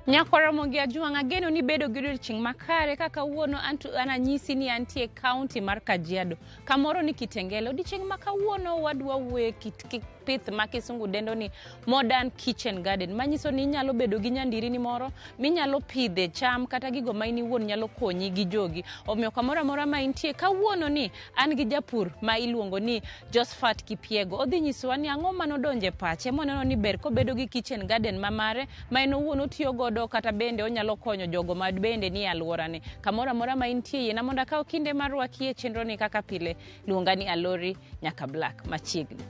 Nyakwara Ramogi Ajwang' ageno ni bedo gi odiochieng' makare kaka kawuono an anyisi ni antie kaunti mar Kajiado kamoro ni Kitengela. Odiochieng' ma kawuono wadwa wuoye kit pith ma kisungu dendo ni modern kitchen garden, manyiso ni inyalo bedo gi nyandiri ni moro minyalo pidhe cham kata gigo ma in iwuon nyalo konyi gi jogi. Omiyo kamoro amora ma intie kawuono ni an gi japur ma iluongo ni Josephat Kipyego. Odhi nyisowa ni ang'o manodonje pache moneno ni ber kobedo gi kitchen garden ma mare ma en owuon otiyo godo kata bende onyalo konyo jogo ma bende ni e alworane. Kamoro amora ma intie yiena mondo akaw kinde mar rwaki e chenro ni kaka pile luonga ni Alori nyaka Black machiegni.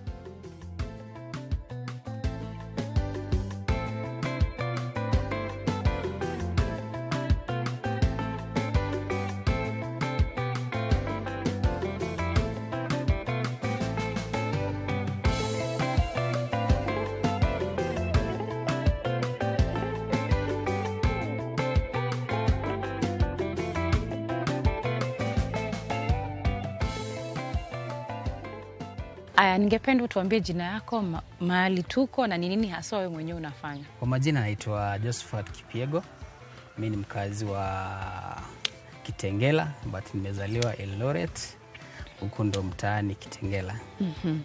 Aya, ningependa utuambie jina yako, mahali tuko na ni nini haswa wewe mwenyewe unafanya. Kwa majina naitwa Josephat Kipyego. Mimi ni mkazi wa Kitengela but nimezaliwa Eldoret. Huku ndo mtaani Kitengela.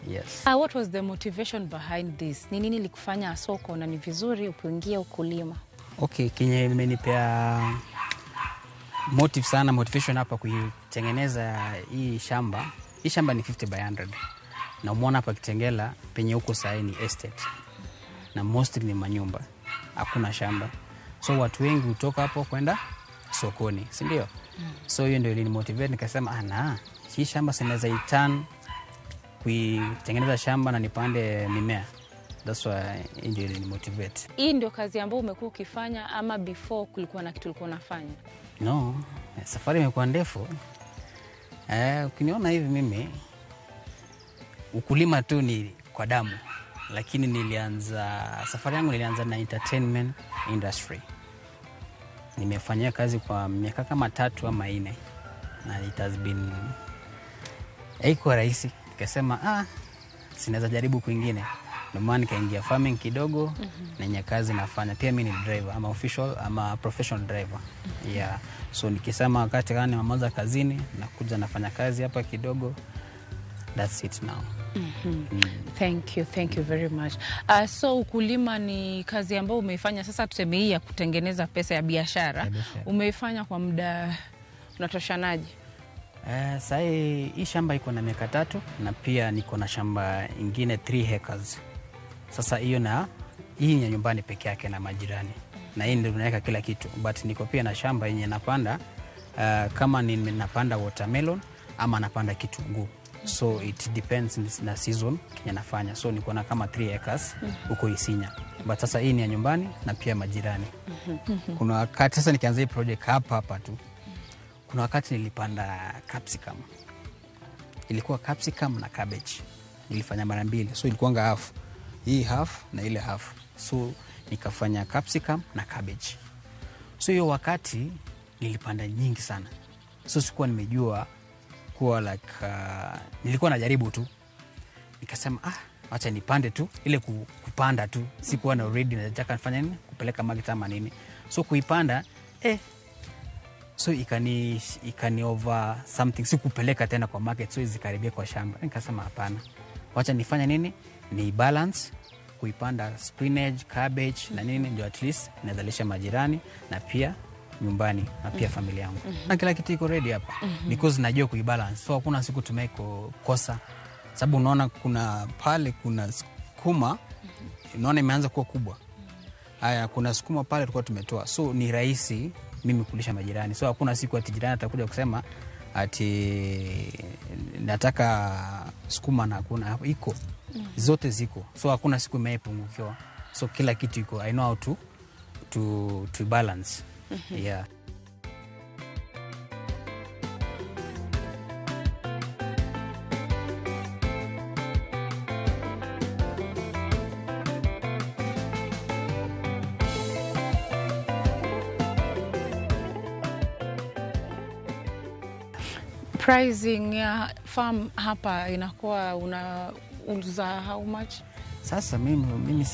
Yes. What was the motivation behind this? Ni nini likufanya haswa ukaona ni vizuri ukiingia ukulima? Okay, kenye imenipea motive sana, motivation hapa kuitengeneza hii shamba. Hii shamba ni 50 by 100. Na umeona hapa Kitengela penye huko sahi ni estate. Na mostly ni manyumba. Hakuna shamba. So watu wengi hutoka hapo kwenda sokoni, si ndio? So hiyo ndio ilinimotivate nikasema na hii shamba sinaweza iturn kuitengeneza shamba na nipande mimea. That's why ndio ilinimotivate. Hii ndio kazi ambayo umekuwa ukifanya ama before kulikuwa na kitu ulikuwa unafanya? No, safari imekuwa ndefu. Ukiniona hivi mimi ukulima tu ni kwa damu, lakini nilianza safari yangu nilianza na entertainment industry. Nimefanyia kazi kwa miaka kama 3 ama 4 na it has been haikuwa rahisi. Nikasema sinaweza jaribu kwingine. Ndio maana nikaingia farming kidogo. Na yenye kazi nafanya. Pia mimi ni driver, ama official ama professional driver. Yeah. So nikisema wakati gani nimemaliza kazini nakuja nafanya kazi hapa kidogo. That's it now. Thank you very much. So ukulima ni kazi ambayo umeifanya sasa, tuseme hii ya kutengeneza pesa ya biashara. Umeifanya kwa muda unatoshanaje? Sasa hii shamba iko na miaka 3 na pia niko na shamba ingine 3 hectares. Sasa hiyo na hii ni nyumbani peke yake na majirani. Na hii ndio tunaweka kila kitu. But niko pia na shamba yenye napanda kama ni napanda watermelon ama napanda kitunguu. So it depends na season kenye nafanya. So niko na kama 3 acres huko Isinya. But sasa hii ni ya nyumbani na pia majirani. Kuna wakati sasa nikianza hii project hapa tu. Kuna wakati nilipanda capsicum. Ilikuwa capsicum na cabbage. Nilifanya mara 2. So ilikuwa half. Hii half na ile half. So nikafanya capsicum na cabbage. So hiyo wakati nilipanda nyingi sana. So sikuwa nimejua kuwa like nilikuwa najaribu tu. Nikasema acha nipande tu, ile kupanda tu. Sikuwa na already nataka nifanye nini? Kupeleka market ama nini. So kuipanda so ikani over something, sikupeleka tena kwa market, so izikaribia kwa shamba. Nikasema hapana. Wacha nifanye nini? Ni balance kuipanda spinach, cabbage na nini ndio at least nazalisha majirani na pia nyumbani na pia familia yangu. Na kila kitu iko ready hapa. Because najua kuibalance. So hakuna siku tumekosa. Sababu unaona kuna pale kuna sukuma, unaona imeanza kuwa kubwa. Haya kuna sukuma pale tulikuwa tumetoa. So ni rahisi mimi kulisha majirani. So hakuna siku ati jirani atakuja kusema ati nataka sukuma na hakuna. Iko. Zote ziko. So hakuna siku imepungukiwa. So kila kitu iko. I know how to balance. Yeah. Pricing ya farm hapa inakuwa unauza how much? Sasa mimi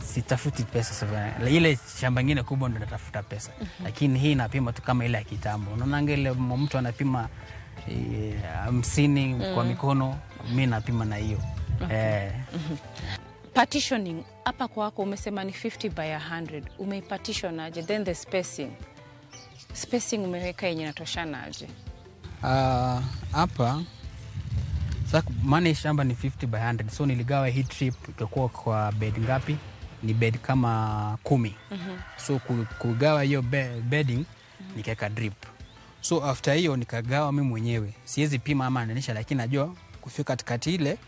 Sitafuti pesa sasa. Ile shamba ingine kubwa ndo natafuta pesa. Lakini hii napima tu kama ile ya kitambo. Unaona ile mtu anapima 50 kwa mikono, mi napima na hiyo. Partitioning hapa kwako umesema ni 50 by 100. Umeipartition aje? Then the spacing. Spacing umeweka yenye inatoshana aje? Hapa sasa maana hii shamba ni 50 by 100, so niligawa hii trip ikakuwa kwa bed ngapi? Ni bed kama 10. So kugawa hiyo bedding nikaweka drip. So after hiyo nikagawa mimi mwenyewe, siwezi pima ama nanisha, lakini najua kufika katikati ile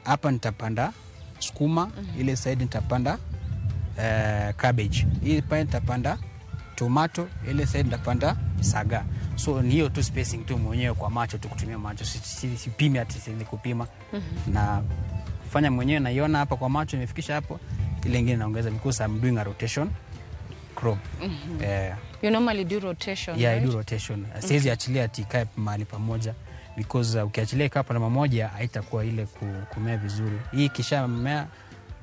hapa nitapanda sukuma, ile side nitapanda cabbage, hii pale nitapanda tomato, ile side nitapanda saga. So ni hiyo tu spacing tu mwenyewe kwa macho tu, kutumia macho, sipimi ati siwezi kupima. Na fanya mwenyewe, naiona hapa kwa macho imefikisha hapo, ile ingine naongeza because I'm doing a rotation crop. You normally do rotation, Yeah, right? I do rotation. Siwezi achilia ati ikae mahali pamoja because ukiachilia ikae pale pamoja haitakuwa ile kumea vizuri. Hii ikishamea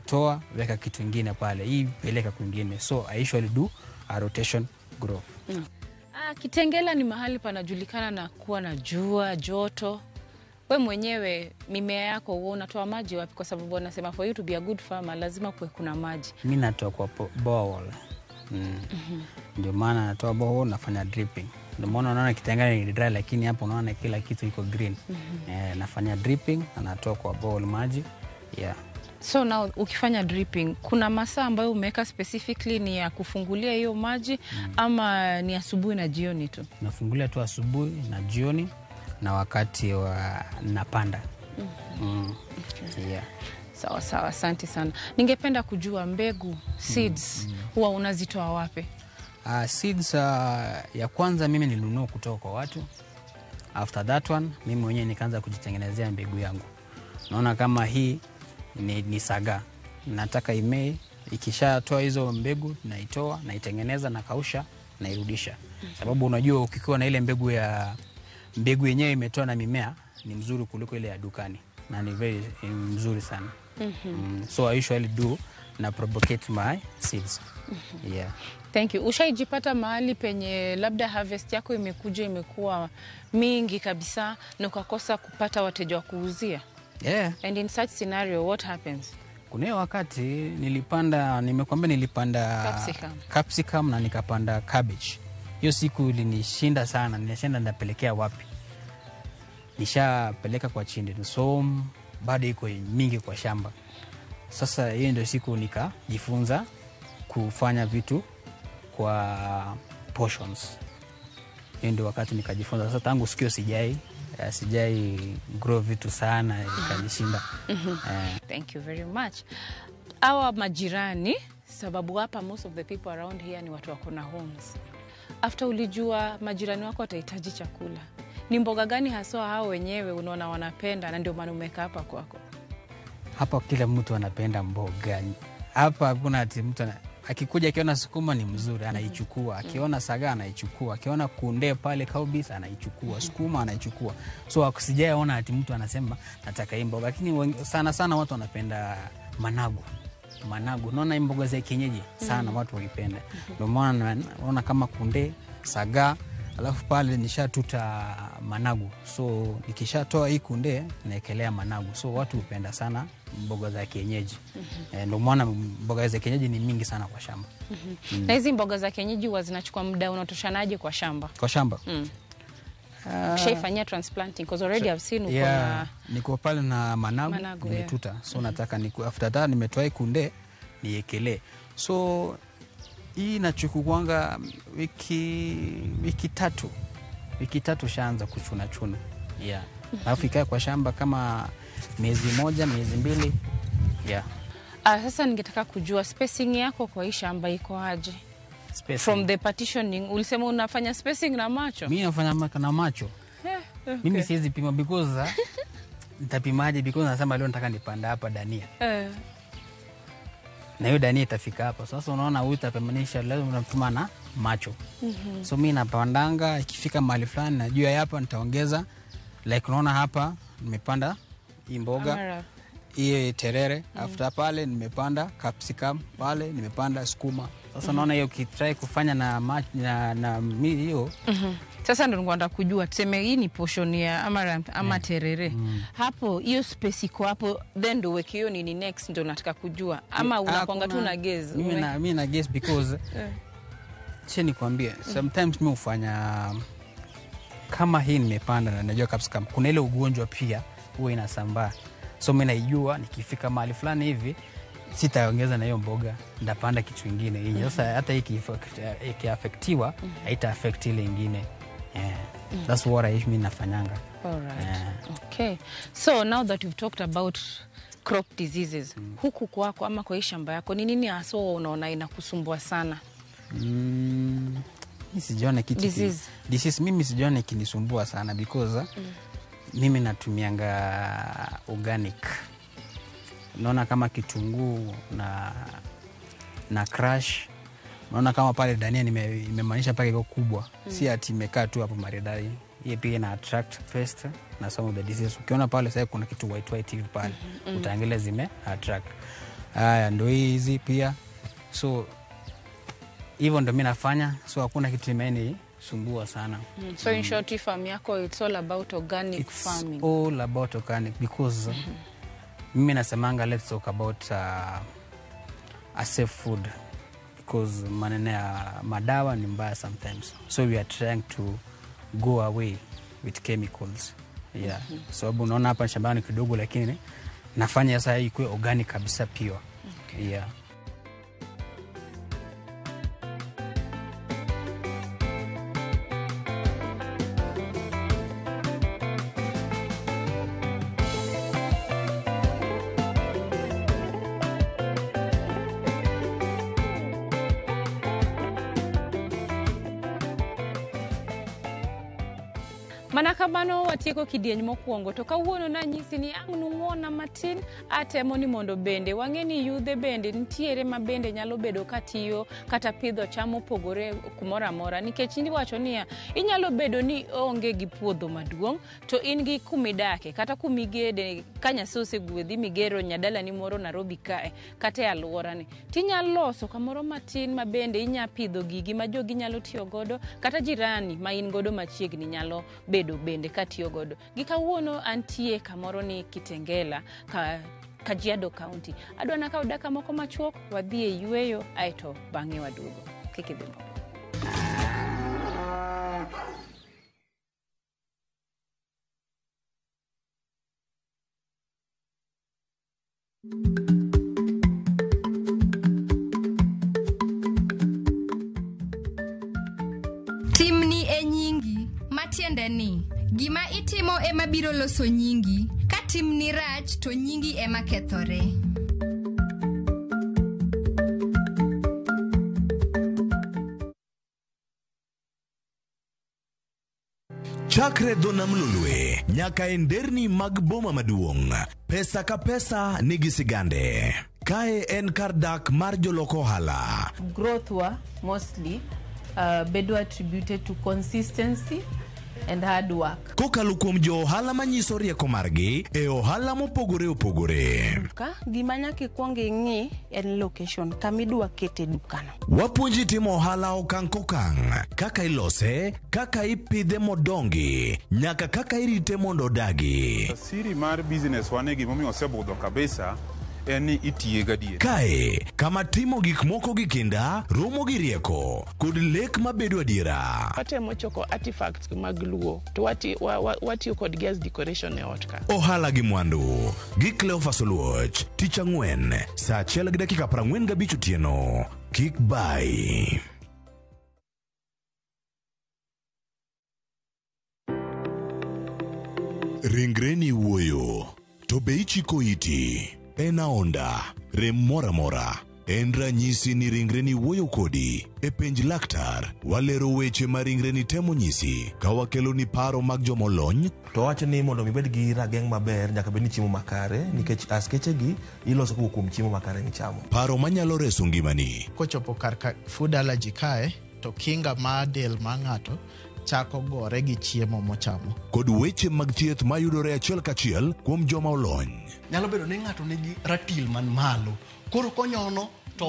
toa, weka kitu kingine pale, hii peleka kwingine. So I usually do a rotation growth. Kitengela ni mahali panajulikana na kuwa na jua, joto. We mwenyewe mimea yako huwa unatoa maji wapi? Kwa sababu wanasema for you to be a good farmer lazima kuwe kuna maji. Mi natoa kwa borehole. Ndio maana natoa borehole, nafanya dripping. Ndio maana unaona Kitengela ni dry, lakini hapo unaona kila kitu iko green. Nafanya dripping na natoa kwa borehole maji. Yeah. So now ukifanya dripping, kuna masaa ambayo umeweka specifically ni ya kufungulia hiyo maji ama ni asubuhi na jioni tu? Nafungulia tu asubuhi na jioni na wakati wa napanda. Yeah. Sawa sawa, asante sana. Ningependa kujua mbegu seeds huwa unazitoa wapi? Seeds ya kwanza mimi nilinunua kutoka kwa watu. After that one mimi mwenyewe nikaanza kujitengenezea mbegu yangu. Naona kama hii ni saga, nataka imee. Ikishatoa hizo mbegu naitoa, naitengeneza, nakausha, nairudisha. Sababu unajua ukiwa na ile mbegu ya mbegu yenyewe imetoa na mimea ni mzuri kuliko ile ya dukani, na ni very mzuri sana. So I usually do na propagate my seeds. Yeah. Thank you. Ushaijipata mahali penye labda harvest yako imekuja imekuwa mingi kabisa na ukakosa kupata wateja wa kuuzia? Yeah. And in such scenario what happens? Kuna hiyo wakati nilipanda, nimekwambia nilipanda Capsicum. capsicum na nikapanda cabbage. Hiyo siku ilinishinda sana, nilishinda nitapelekea wapi? Nishapeleka kwa chindi, so bado iko mingi kwa shamba. Sasa hiyo ndio siku nikajifunza kufanya vitu kwa portions. Hiyo ndio wakati nikajifunza. Sasa tangu sikio sijai grow vitu sana ikanishinda. Thank you very much. Hawa majirani, sababu hapa most of the people around here ni watu wako na homes. After ulijua majirani wako watahitaji chakula, ni mboga gani haswa hao wenyewe unaona wanapenda na ndio maana umeweka hapa kwako? Hapa kila mtu anapenda mboga. Hapa hakuna ati mtu akikuja akiona sukuma ni mzuri anaichukua, akiona saga anaichukua, akiona kunde pale cowpeas anaichukua, sukuma anaichukua. So sijaona ati mtu anasema nataka hii mboga, lakini sana sana watu wanapenda managu. Managu, unaona mboga za kienyeji sana watu wakipenda. Ndio maana naona kama kunde, saga, alafu pale nishatuta managu. So nikishatoa hii kunde naekelea managu. So watu hupenda sana mboga za kienyeji. Ndio maana mboga za kienyeji ni mingi sana kwa shamba. Na hizi mboga za kienyeji huwa zinachukua muda unatoshanaje kwa shamba? Kwa shamba? Ukishaifanyia transplanting, because already I've seen uko na niko pale na managu, managu, nimetuta. So nataka after that nimetoa hii kunde niekelee. So hii inachukuanga wiki tatu. Wiki tatu shaanza kuchuna chuna. Yeah. Alafu ikae kwa shamba kama miezi 1, miezi 2. Yeah. Sasa ningetaka kujua spacing yako kwa hii shamba iko aje? Spacing. From the partitioning, ulisema unafanya spacing na macho? Mimi nafanya na macho. Okay. Mimi siwezi pima because nitapimaje? Because nasema leo nataka nipanda hapa dania. Na hiyo dania itafika hapa. Sasa unaona huyu utapimanisha, lazima unapima na macho. So mimi napandanga ikifika mahali fulani najua hapa nitaongeza. Like unaona hapa nimepanda hii mboga. Amara. Hiyo terere. After pale nimepanda capsicum, pale nimepanda sukuma. Sasa naona hiyo ukitry kufanya na hiyo. Sasa ndo nilikuwa nataka kujua, tuseme hii ni portion ya amaranth ama terere. Hapo hiyo space iko hapo, then ndo uweke hiyo nini next, ndo nataka kujua ama unakwanga tu na guess? Mimi na guess because che nikwambie, sometimes mimi hufanya kama hii nimepanda na najua capsicum kuna ile ugonjwa pia huwa inasambaa, so mimi naijua nikifika mahali fulani hivi sitaongeza na hiyo mboga, ndapanda kitu kingine hii. Sasa hata hii ikiafektiwa haita affect ile ingine. Yeah. That's what I mimi nafanyanga. All right. Okay. So now that we've talked about crop diseases, huku kwako ama kwa hii shamba yako ni nini haswa unaona inakusumbua sana? Mimi sijaona kitu Disease. Disease mimi sijaona ikinisumbua sana because mimi natumianga organic. Naona kama kitunguu na crush. Naona kama pale dania nimemaanisha pale iko kubwa. Si ati imekaa tu hapo maridadi. Hii pia ina attract pest na some of the diseases. Ukiona pale sasa kuna kitu white white hivi pale, utaangalia zime attract. Haya ndio hizi pia. So hivyo ndio mimi nafanya. So hakuna kitu imenisumbua sana. So in short, farm yako it's all about organic It's farming. all about organic because mimi nasemanga let's talk about a safe food because maneno ya madawa ni mbaya sometimes, so we are trying to go away with chemicals. Yeah. Sababu unaona hapa shambani kidogo, lakini nafanya sasa ikuwe organic kabisa pure. Yeah. Mana kamano watieko kidieny mokwongo to kawuono nanyisi ni ang' nung'wona matin atemo ni mondo bende wang'e ni yudhe bende nitiere ma bende nyalo bedo katiyo kata pidho cham mopogore kumoro amora, nikech iwacho niya inyalo bedo ni onge gi puodho maduong' to in gi kumidake kata kumigede ka Nyasaye osegwedhi migero nyadalani moro Nairobi kae kata e alworani tinyalo loso kamoro matin ma bende inya pidho gigi ma jogi nyalo tiyo godo kata jirani ma in godo machiegni nyalo bedo bende katiyo godo. Gi kawuono antie kamoro ni Kitengela ka Kajiado County. Adwa na kaw dakika moko machuok wadhi e yweyo aeto bang'e waduogo. Kik idhi mabor. Timni e nyingi, matiende ni gima itimo ema biro loso nyingi. Ka timni rach to nyingi ema kethore. Chakre dho nam Lolwe nyaka e nderni mag boma maduong', pesa ka pesa nigi sigande. Kae en kar dak mar jolok ohala. Growth wa mostly bedo attributed to consistency and hard work. Kokalo kuom jo ohala manyiso rieko margi e ohala mopogore opogore. Ka gima nyaka ikwong ing'i en location kamidwa kete dukano. Wapuonji timo ohala okang' kokang', kaka ilose, kaka ipidhe modongi, nyaka kaka irite mondo odagi. Siri mar business wane gimomiyo osebudho kabisa en ni itiye gadier. Kae kama timo gik moko gi kinda, romo gi rieko, kod lek mabedo adiera. Watemo choko artifacts mag Luo to watiyo kodgi as decoration e ot ka. Ohala gi mwandu gi Cleophas Oluoch, tich ang'wen saa 1:45 otieno. Kik bai. Ringreni wuoyo, to be ichiko iti? En aonda, rem moro amora. En ranyisi ni ringreni wuoyo kodi. E penj laktar, walero weche ma ringreni temo nyisi ka wakeloni paro mag jomolony. To wacho ni mondo ibed gi rageng' maber nyaka bed ni chiemo makare, nikech askeche gi iloso kowuok kuom chiemo makare michamo. Paro manyalo reso ngimani. Kochopo kar ka food allergy kae, to kinga mar del mar ng'ato Chako gore gi chiemo mochamo. Kod weche mag thieth mayudore achiel kachiel kuom joma olony. Nyalo bedo ni ng'ato nigi ratil man malo, koro konyono to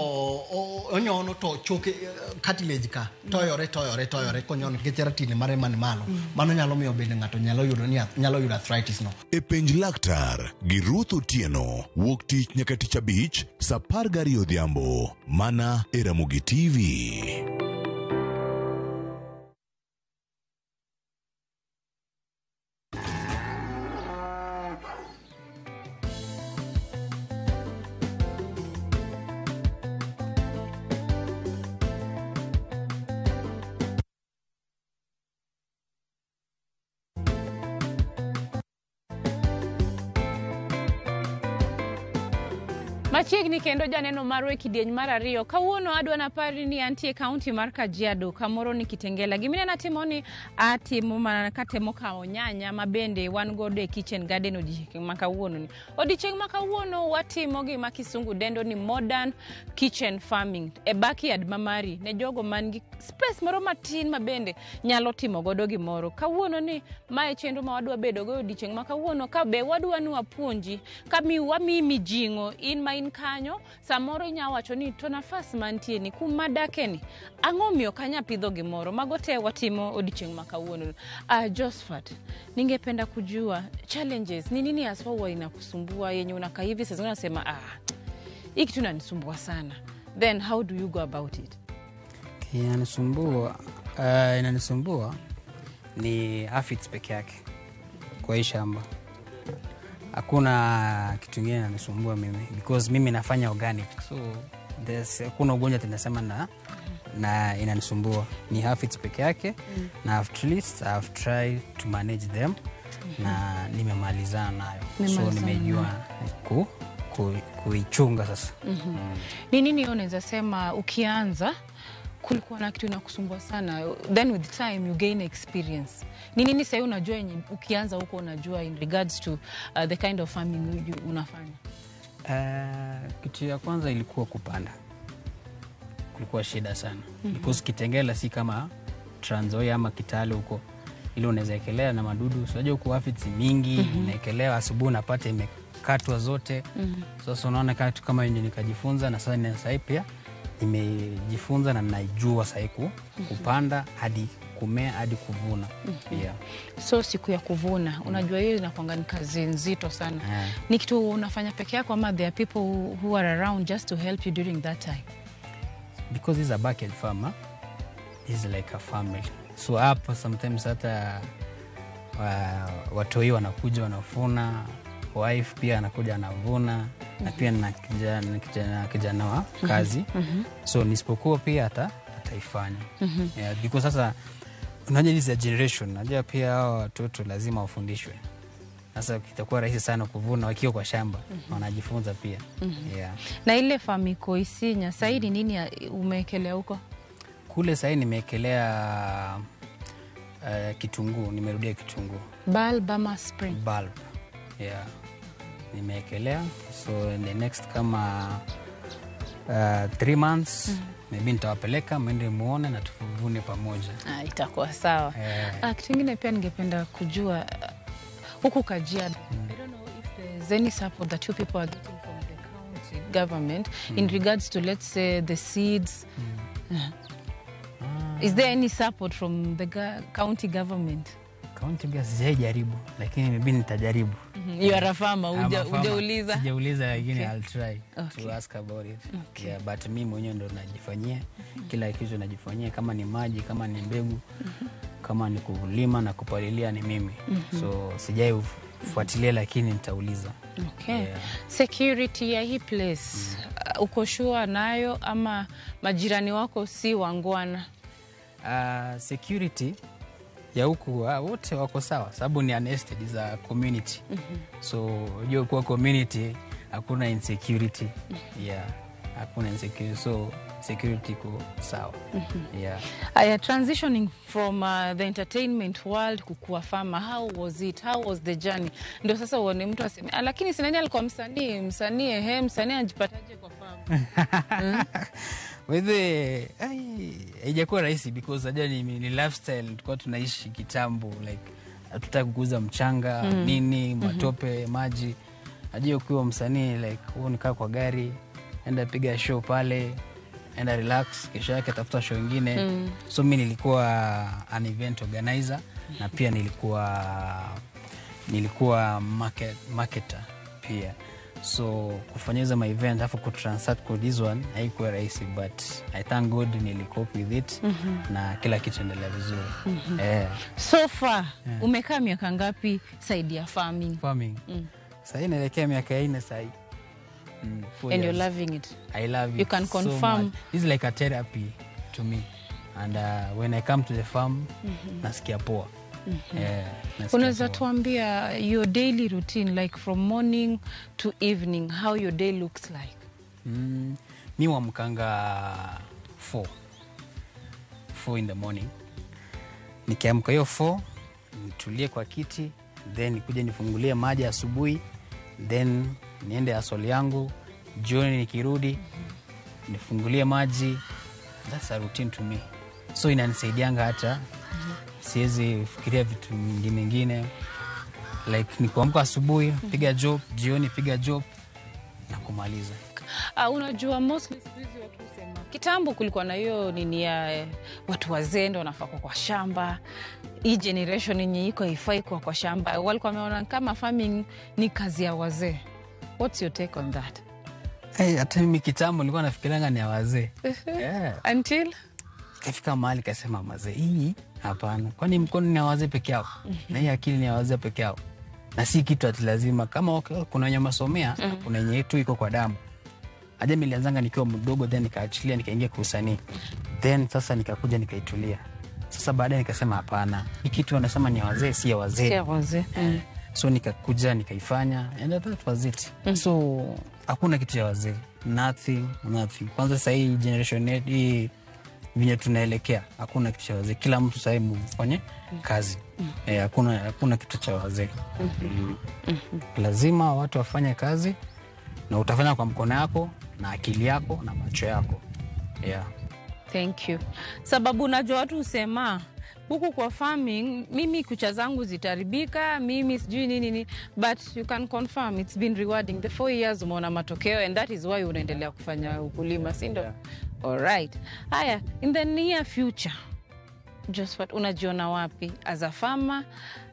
onyono to choke, cartilage ka toyore toyore toyore konyono nikech ratil mare man malo. Mano nyalo miyo bende ng'ato nyalo yudo ni nyalo yudo arthritis no. E Penj Laktar gi Ruth Otieno, wuok tich nyaka tich abich sa 12 odhiambo, mana e Ramogi TV. Machiegni kendo janeno marwa e kidieny mar ariyo. Kawuono adwa napari ni antie kaunti mar Kajiado, kamoro ni Kitengela. Gimineno atimo ni atimo mana katemo kawo nyanya ma bende wan godo e kitchen garden odiechieng' ma kawuono ni. Odiechieng' ma kawuono watimo gima kisungu dendo ni modern kitchen farming e backyard ma mari ne jogo man gi space moro matin ma bende nyalo timo godo gimoro. Kawuono ni mae chenro ma wadwa bedo go e odiechieng' ma kawuono, ka be wadwa ni wapuonji, ka mi wamiyi mijing'o in ma in kanyo. Samoro inya wacho ni to nafas mantie ni kuma adake ni ang'o miyo kanya pidho gimoro. Mago te watimo odiechieng' ma kawuono. Josephat, ningependa kujua challenges ni nini haswa huwa inakusumbua yenye unakaa hivi sasa unasema, "Ah, hii kitu inanisumbua sana," then how do you go about it? Inanisumbua ni aphids peke yake kwa hii shamba. Hakuna kitu kingine inanisumbua mimi because mimi nafanya organic, so hakuna ugonjwa tunasema na inanisumbua ni aphids peke yake. Na at least I've tried to manage them na nimemalizana nayo, so Nimemalizana. Nimejua kuichunga sasa. Ni nini unaweza sema ukianza kulikuwa na kitu inakusumbua sana, then with time you gain experience? Ni nini sahii unajua yenye ukianza huko unajua in regards to the kind of farming you unafanya? Kitu ya kwanza ilikuwa kupanda, kulikuwa shida sana because Kitengela si kama Trans Nzoia ama Kitale huko ile unaweza ekelea na madudu. Unajua huku aphids mingi, unaekelea asubuhi unapata imekatwa zote. Sasa unaona kitu kama hiyo nikajifunza, na sasa sasa pia nimejifunza na najua sasa kupanda hadi kumea hadi kuvuna. Yeah. So siku ya kuvuna, unajua hiyo inakuanga ni kazi nzito sana. Ni kitu unafanya peke yako ama there are people who are around just to help you during that time? Because he's a backyard farmer, he's like a family. So hapa sometimes hata watoi wanakuja wanavuna, wife pia anakuja anavuna, na pia na kijana wa kazi. So nisipokuwa pia ataifanya. Yeah, because sasa unajua this is a generation, unajua pia hao watoto lazima wafundishwe. Sasa itakuwa rahisi sana kuvuna wakiwa kwa shamba, wanajifunza pia. Yeah. Na ile farm iko Isinya sahii ni nini umeekelea huko? Kule sahii nimeekelea kitunguu, nimerudia kitunguu. Bulb ama spring? Bulb. Yeah. Nimeekelea, so in the next kama 3 months maybe nitawapeleka mwende muone na tuvune pamoja. Ah, itakuwa sawa. Kitu kingine pia ningependa kujua, huku Kajiado, I don't know if there's any support that you people are getting from the county government in regards to, let's say, the seeds. Is there any support from the county government? County pia sijaijaribu, lakini maybe nitajaribu. You are a farmer, I'm a farmer. hujauliza? Sijauliza, lakini Okay. I'll try to ask about it. Yeah, but mi mwenyewe ndo najifanyia kila kitu, najifanyia kama ni maji, kama ni mbegu, kama ni kulima na kupalilia ni mimi. So sijai fuatilia, lakini nitauliza. Okay. Yeah. Security ya hii place, uko sure nayo ama majirani wako si wangwana? Security ya huku, wote wako sawa sababu ni an estate, is a community. So unajua kuwa community hakuna insecurity. Yeah, hakuna insecurity, so security iko sawa. Yeah. Aya, transitioning from the entertainment world kukuwa farmer, how was it? How was the journey? Ndio sasa uone mtu aseme, "Ah, lakini si nani alikuwa msanii, msanii ehe, msanii anajipataje kwa farm?" Wethe haijakuwa rahisi because najua ni lifestyle tulikuwa tunaishi kitambo, like hatutaki kuguza mchanga, nini, matope, maji. Najua ukiwa msanii like wewe unikaa kwa gari, enda piga show pale, enda relax, kesho yake tafuta show ingine. So mi nilikuwa an event organizer na pia nilikuwa marketer pia. So kufanya hizo ma event alafu kutransact kwa this one haikuwa rahisi, but I thank God nilicope with it na kila kitu endelea vizuri. So far umekaa miaka ngapi side ya farming? Farming. Sahii naelekea miaka 4 sahii. 4 And you're years. loving it. I love it. You can so confirm. much. It's like a therapy to me. And when I come to the farm, nasikia poa. Yeah, nasikia Unaweza poa. tuambia your daily routine, like from morning to evening, how your day looks like? Mi huamkanga 4 in the morning. Nikiamka hiyo 4, nitulie kwa kiti, then nikuje nifungulie maji asubuhi, then niende asoli yangu, jioni nikirudi nifungulie maji. That's a routine to me. So inanisaidianga hata siwezi fikiria vitu mingine ingine. Like ni kuamka asubuhi, piga job, jioni piga job na kumaliza. Unajua mostly siku hizi watu husema kitambo kulikuwa na hiyo nini ya watu wazee ndio wanafaa kuwa kwa shamba. Hii generation yenye iko haifai kuwa kwa shamba. Walikuwa wameona kama farming ni kazi ya wazee. What's your take on that? Hey, hata mimi kitambo nilikuwa nafikirianga ni ya wazee. Yeah. Until Ikafika mahali kasema mazee, hii hapana. Kwani mkono ni ya wazee peke yao? Na hii akili ni ya wazee peke yao. Na si kitu ati lazima kama kuna wenye masomea, kuna wenye tu iko kwa damu. Aje nilianzanga nikiwa mdogo, then nikaachilia nikaingia kwa usanii. Then sasa nikakuja nikaitulia. Sasa baadaye nikasema hapana. Hii kitu wanasema ni ya wazee, si ya wazee. Si ya wazee. So nikakuja nikaifanya and that was it. So hakuna kitu ya wazee. Nothing, nothing. Kwanza sasa hii generation yetu hii venye tunaelekea hakuna kitu cha wazee. Kila mtu sasa mfanye kazi. Hakuna kitu cha wazee. Lazima watu wafanye kazi na utafanya kwa mkono yako na akili yako na macho yako. Yeah. Thank you. Sababu unajua watu husema huku kwa farming mimi kucha zangu zitaribika, mimi sijui nini nini, but you can confirm it's been rewarding. The 4 years umeona matokeo and that is why unaendelea kufanya ukulima, si ndio? Yeah. All right. Haya, in the near future, Josphat, unajiona wapi as a farmer,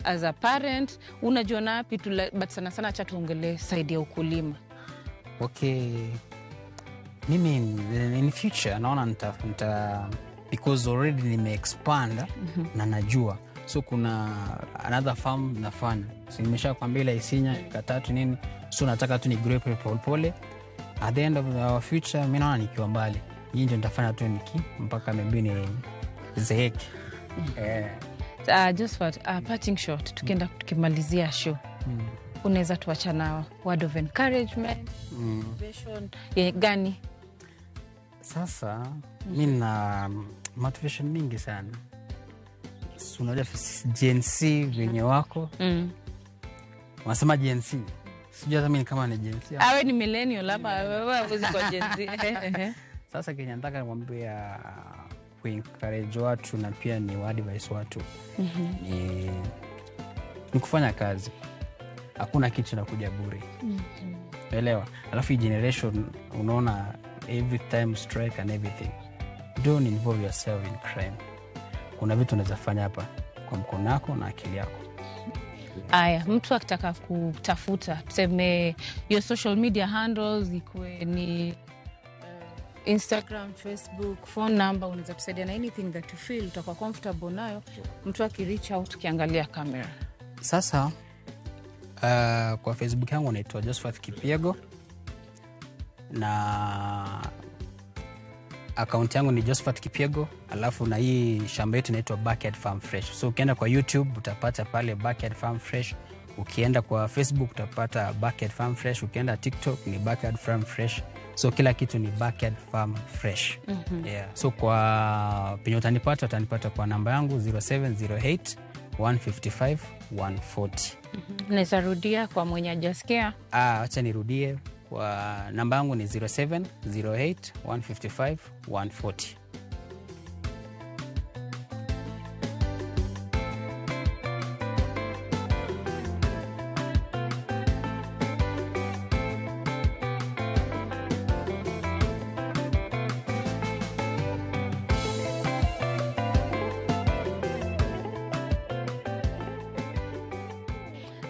as a parent, unajiona wapi but sana sana acha tuongelee side ya ukulima. Okay. Mimi in future naona nita because already nime expand na najua. So kuna another farm nafanya. So nimeshakwambia ile Isinya katatu nini. So nataka tu ni grow pole pole. At the end of our future mimi naona nikiwa mbali. Hii ndio nitafanya tu niki mpaka maybe ni zeeke. Josphat, parting shot tukienda tukimalizia show. Unaweza tuacha na word of encouragement, motivation gani? Sasa mimi na motivation mingi sana. So, unajua Gen Z wenye wako. Wanasema Gen Z. Sijui hata mimi kama ni Gen Z. Awe ni millennial hapa, wewe huwezi kuwa Gen Z. Sasa Kenya nataka nikwambia kuencourage watu na pia ni advice watu. Ni kufanya kazi. Hakuna kitu kinakuja bure. Elewa. Alafu hii generation unaona every time strike and everything. Don't involve yourself in crime. Kuna vitu unaweza fanya hapa kwa mkono wako na akili yako. Aya, mtu akitaka kutafuta, tuseme your social media handles ikuwe ni Instagram, Facebook, phone number, unaweza tusaidia na anything that you feel utakuwa comfortable nayo, mtu akireach out ukiangalia kamera. Sasa kwa Facebook yangu naitwa Josphat Kipyego na account yangu ni Josphat Kipyego, alafu na hii shamba yetu inaitwa Backyard Farm Fresh. So ukienda kwa YouTube utapata pale Backyard Farm Fresh, ukienda kwa Facebook utapata Backyard Farm Fresh, ukienda TikTok ni Backyard Farm Fresh. So kila kitu ni Backyard Farm Fresh. Yeah. So kwa penye utanipata kwa namba yangu 0708 155 140. Naweza rudia kwa mwenye hajasikia. Acha nirudie. Kwa namba yangu ni 0708 155 140.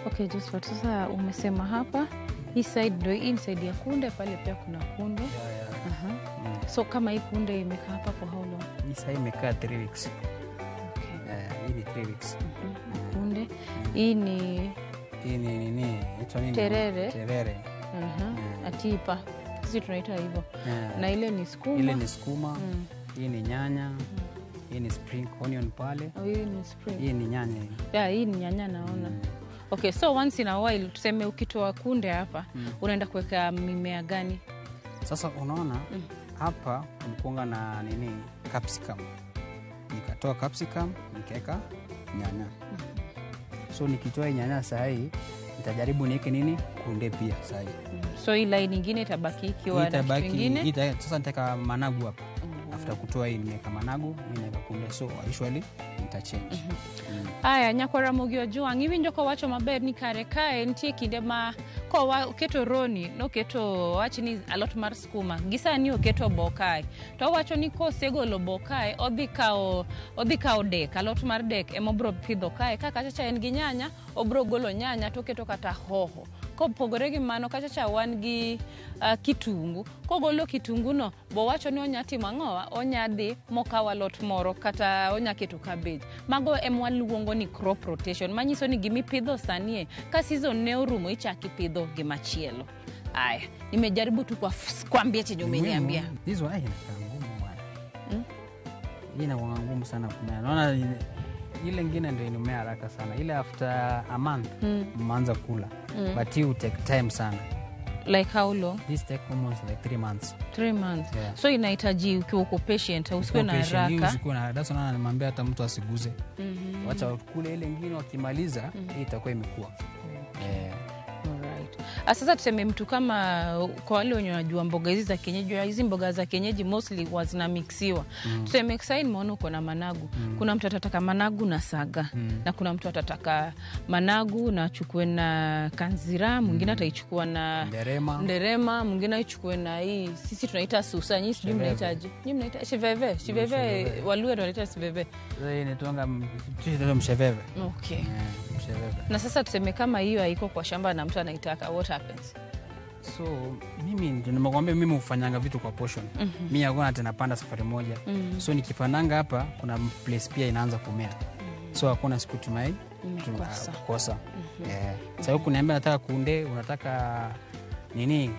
Okay, Josephat, sasa umesema hapa hii side ndio hii side ya kunde, pale pia kuna kunde. Aha. So kama hii kunde imekaa hapa for how long? Hii sasa imekaa 3 weeks. Hii ni 3 weeks. Kunde. Hii ni Hii ni nini? Inaitwa nini? Terere. Terere. Aha. Atipa. Sisi tunaita hivyo. Yeah. Na ile ni sukuma. Ile ni sukuma. Hii ni nyanya. Hii ni spring onion pale. Oh, hii ni spring. Hii ni nyanya hii. Yeah, hii ni nyanya naona. Okay, so once in a while tuseme ukitoa kunde hapa unaenda kuweka mimea gani? Sasa unaona hapa kulikuwa na nini, capsicum. Nikatoa capsicum nikaweka nyanya. So nikitoa hii nyanya saa hii nitajaribu niweke nini kunde pia saa hii. So hii line nyingine itabaki ikiwa na kitu Itabaki- kingine. Sasa nitaweka managu hapa. After kutoa hii nimeweka managu, hii naweka kunde. So usually nitachange. Aya, nyakwara Ramogi Ojwang', iwinjo kowacho maber ni kare kae nitie kinde ma kowa oketo roni noketo wach ni alot mar skuma gi sani oketo bo kae to owacho ni kosegolo bo kae odhi kawo dek, alot mar dek ema obro pidho kae ka kacha cha en gi nyanya obro golo nyanya toketo kata hoho. Kopogore gi mano kacha cha wan gi kitungu, kogolo kitungu no bo wacho ni onya timo ang'owa, onya dhi mokaw alot moro kata onya keto cabbage. Mago ema waluongo ni crop rotation, manyiso ni gimipidho sani e ka season ne orumo ichak ipidho gimachielo. Aya, nimejaribu tu kuambia chenye umeniambia. This one inakaa ngumu bwana. Hii inakuwa ngumu sana kumea. Naona ile ingine ndio inamea haraka sana. Ile after a month mmeanza kula. But hii will take time sana. Like how long? This take almost like 3 months. 3 months. Yeah. So inahitaji ukiwa uko patient, usiwe na Ukiwa patient, hii haraka. usikuwe na haraka. That's why nimwambia hata mtu asiguze. Wacha kule ile ingine wakimaliza, hii itakuwa imekuwa. Yeah. Alright. Sasa tuseme mtu kama kwa wale wenye wanajua mboga hizi za kienyeji, hizi mboga za kienyeji mostly huwa zinamixiwa. Tuseme sasa nimeona uko na managu. Kuna mtu atataka managu na saga. Na kuna mtu atataka managu na achukue na kanzira, mwingine ataichukua na Nderema. nderema, mwingine aichukue na hii sisi tunaita susa, nyinyi sijui Shiveve. mnaitaje? Nyinyi mnaita shiveve, shiveve, Waluo ndio wanaita shiveve. Sasa hii inaitwanga msheveve. Okay. Yeah, msheveve. Na sasa tuseme kama hiyo haiko kwa shamba na mtu anaitaka, what happens? So mimi ndio nimekwambia mimi hufanyanga vitu kwa portion. Mimi hakuna tena panda safari moja. So nikipandanga hapa kuna place pia inaanza kumea. So hakuna siku tumai Mmekosa. kukosa. Yeah. Sasa huku niambia nataka kunde, unataka nini?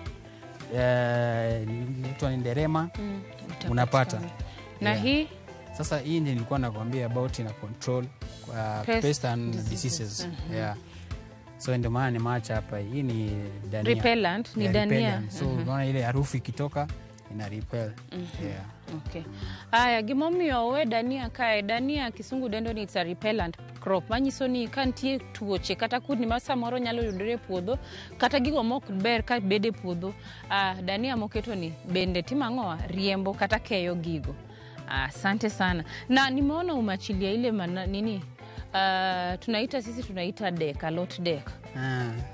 Inaitwa ni nderema. Unapata. Na Yeah. hii Sasa hii ndio nilikuwa nakwambia about ina control Pest pest and diseases. Yeah. So ndio maana nimeacha hapa. Hii ni dania. Repellent, ni Yeah, dania. repellent. So unaona ile harufu ikitoka ina repel. Yeah. Okay. Aya, gimomiyo owe dania kae, dania kisungu dendo ni it's a repellent crop manyiso ni ka nitie tuoche kata kudni ma samoro nyalo yudore e puodho kata gigo mok ber ka bedo e puodho, dania moketo ni bende timo ang'owa, riembo kata keyo gigo. Asante sana. Na nimeona umeachilia ile nini tunaita sisi tunaita dek, alot dek.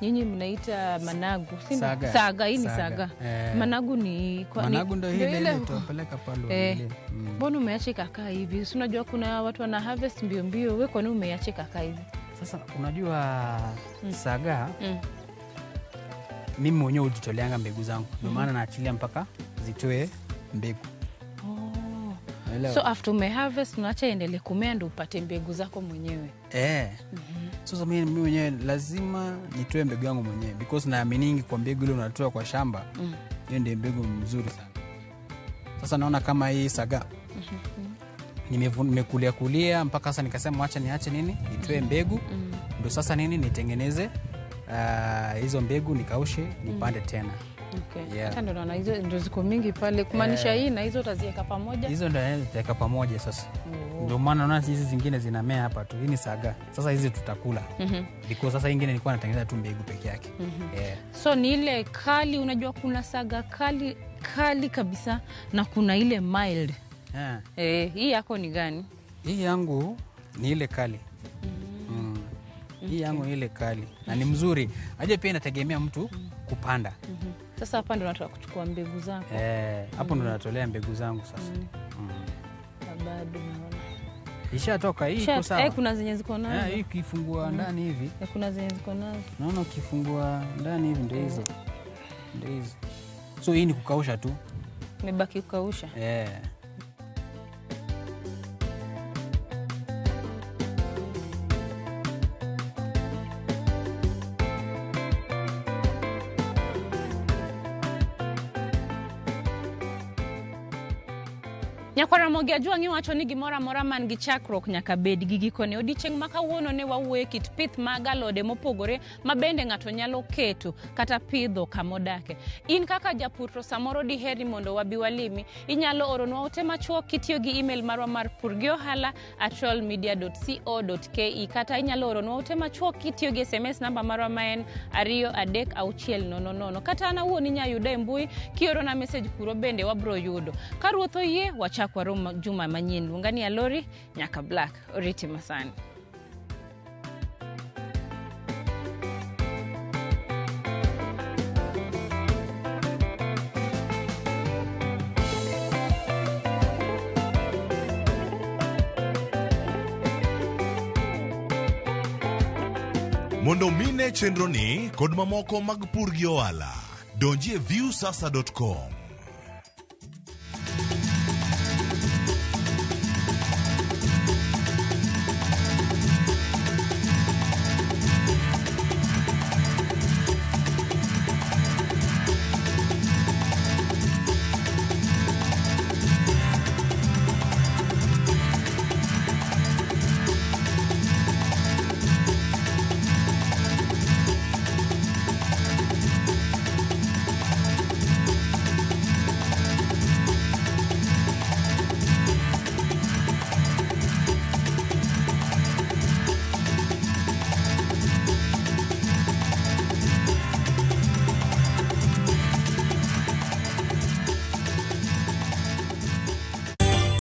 Nyinyi mnaita managu, si ndio? Saga. Saga, hii ni Saga. saga. Eh. Managu ni Managu ndio ile ile ile tuwapeleka pale Eh, waangalie. mbona umeacha ikakaa hivi? Si unajua kuna watu wana harvest mbio mbio, wewe kwa nini umeacha ikakaa hivi? Sasa unajua saga mimi mwenyewe hujitoleanga mbegu zangu. Ndio maana naachilia mpaka zitoe mbegu. Unaelewa? So after ume harvest unaacha iendelee kumea ndio upate mbegu zako mwenyewe. Sasa mimi mwenyewe lazima nitoe mbegu yangu mwenyewe because naaminingi kwa mbegu ile unatoa kwa shamba hiyo ndio mbegu mzuri sana. Sasa naona kama hii saga nimekulia kulia mpaka sasa nikasema wacha niache nini nitoe mbegu ndio sasa nini nitengeneze hizo mbegu nikaushe nipande tena. Okay. Yeah. Hata ndio naona hizo ndio ziko mingi pale kumaanisha hii na hizo utaziweka pamoja. Hizo ndio naweza zitaweka pamoja sasa. Ndio maana unaona hizi zingine zinamea hapa tu. Hii ni saga. Sasa hizi tutakula. Because sasa ingine nilikuwa natengeneza tu mbegu peke yake. Yeah. So ni ile kali, unajua kuna saga kali kali kabisa na kuna ile mild. Yeah. Hii yako ni gani? Hii yangu ni ile kali. Hii yangu ni ile kali na ni mzuri. Aje pia inategemea mtu kupanda. Sasa hapa ndo nataka kuchukua mbegu zako. Hapo ndo natolea mbegu zangu sasa. Na bado naona. Ishatoka hii iko sawa. Kuna zenye ziko nazo. Hii ukifungua ndani hivi. Kuna zenye ziko nazo. Naona ukifungua ndani hivi ndio hizo. Ndio hizo. So hii ni kukausha tu. Imebaki kukausha. Nyakwaramogi ajwang' iwacho ni gimoro amora man gi chakruok nyaka bed gi gikone. Odiechieng' ma kawuono ne wawuoye kit pith mag alode mopogore ma bende ng'ato nyalo keto kata pidho kamodake. In kaka japur to samoro diher ni mondo wabi walimi, inyalo oronwa ote machuok kitiyo gi email marwa mar purgiohala@royalmedia.co.ke kata inyalo oronwa ote machuok kitiyo gi SMS namba marwa ma en 23600. Kata an awuon inyalo yuda e mbui kiorona message kuro bende wabro yudo. Ka ruoth oyie wachak warom juma manyien. Luonga ni Alori nyaka Black. Oriti masani. Mondo mine chenro ni kod mamoko mag pur gi ohala, donji e viewsasa.com.